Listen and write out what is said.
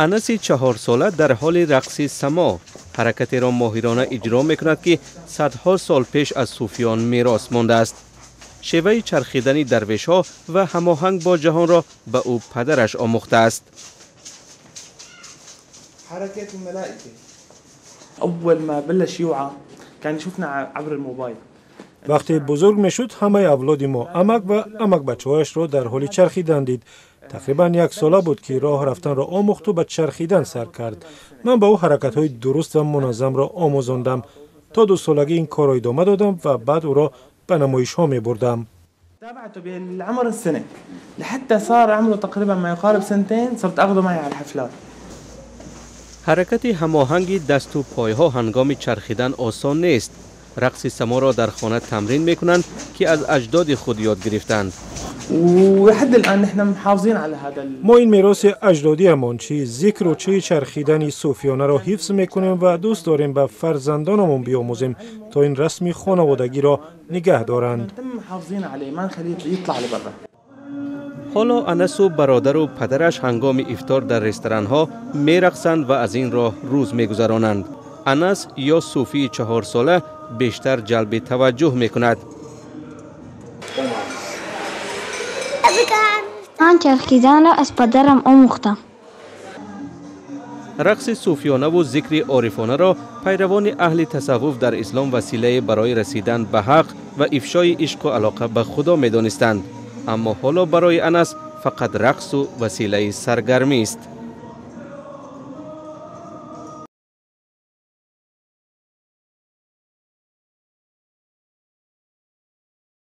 Анаси 4-сола дар ҳоли рақси само ҳаракатеро моҳирона иҷро мекунад, ки садҳо сол пеш аз сӯфиён мерос мондааст. Шеваи чархидани дарвешҳо ва ҳамоҳанг бо ҷаҳонро ба ӯ падараш омӯхтааст. حركة الملائكة. أول ما بلش يوعى كان يشوفنا عبر الموبايل. Вақте бузург мешуд, ҳамаи авлоди мо, амак ва амакбачаҳояшро дар ҳоли чархидан дид. Тақрибан 1 сола буд, ки роҳ рафтанро омӯхту ба чархидан сар кард. Ман ба ӯ ҳаракатҳои дуруст ва муназзамро омӯзондам. То 2-солагӣ ин корро идома додам ва баъд ӯро ба намоишҳо мебурдам. تابعته بالعمر السنة لحتى صار عمره تقريبا ما يقارب سنتين، صرت أخذه معي على الحفلات. Ҳаракати ҳамоҳанги дасту пойҳо ҳангоми чархидан осон нест. Рақси саморо дар хона тамрин мекунанд, ки аз аҷдоди худ ёд гирифтанд. ولحد الآن نحن محافظين على هذا Мо ин мероси аҷдодиамон, чӣ зикру чӣ чархидани сӯфиёнаро, ҳифз мекунем ва дӯст дорем ба фарзандонамон биомӯзем, то ин расми хонаводагиро нигаҳ доранд. نتم محافظين عليه، ما نخليه يطلع لبرا. Ҳоло Анасу бародару падараш ҳангоми ифтор дар ресторанҳо мерақсанд ва аз ин роҳ рӯз мегузаронанд. Анас ё сӯфии 4-сола бештар ҷалби таваҷҷӯҳ мекунад. Ман чархиданро аз падарам омӯхтам. Рақси сӯфиёнаву зикри орифонаро пайравони аҳли тасаввуф дар ислом василае барои расидан ба ҳақ ва ифшои ишқу алоқа ба Худо медонистанд, аммо ҳоло барои Анас фақат рақсу василаи саргармист.